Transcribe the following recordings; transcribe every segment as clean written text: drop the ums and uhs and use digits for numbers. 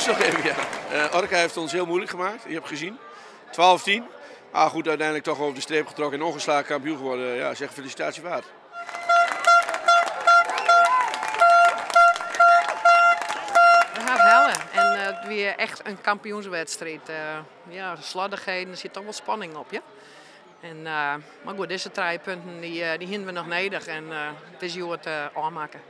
nog even, ja. Orca heeft ons heel moeilijk gemaakt, je hebt gezien. 12-10. Maar goed, uiteindelijk toch over de streep getrokken en ongeslagen kampioen geworden. Ja, zeg felicitatie waard. We gaan hellen en het weer echt een kampioenswedstrijd. Ja, slordigheden, er zit toch wel spanning op, ja. En, maar goed, deze 3 punten die hebben we nog nodig en het is hier het aanmaken.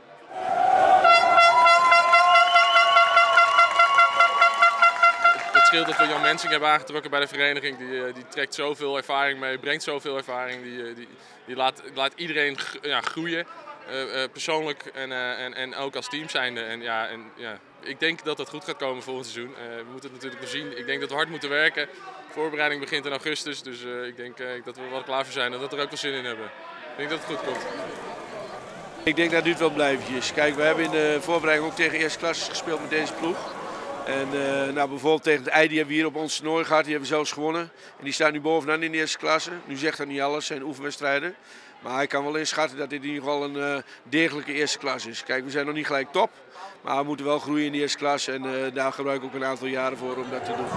Het scheelt dat we Jan Mensing hebben aangetrokken bij de vereniging. Die trekt zoveel ervaring mee, brengt zoveel ervaring. Die laat iedereen groeien, persoonlijk en ook als team zijnde. Ik denk dat dat goed gaat komen volgend seizoen. We moeten het natuurlijk nog zien. Ik denk dat we hard moeten werken. De voorbereiding begint in augustus, dus ik denk dat we wel klaar voor zijn en dat we er ook wel zin in hebben. Ik denk dat het goed komt. Ik denk dat het wel blijvend is. We hebben in de voorbereiding ook tegen eerste klasse gespeeld met deze ploeg. En bijvoorbeeld tegen het IJ, die hebben we hier op ons toernooi gehad, die hebben we zelfs gewonnen. En die staan nu bovenaan in de eerste klasse. Nu zegt dat niet alles, zijn oefenwedstrijden. Maar ik kan wel inschatten dat dit in ieder geval een degelijke eerste klasse is. We zijn nog niet gelijk top, maar we moeten wel groeien in de eerste klasse. En daar gebruik ik ook een aantal jaren voor om dat te doen.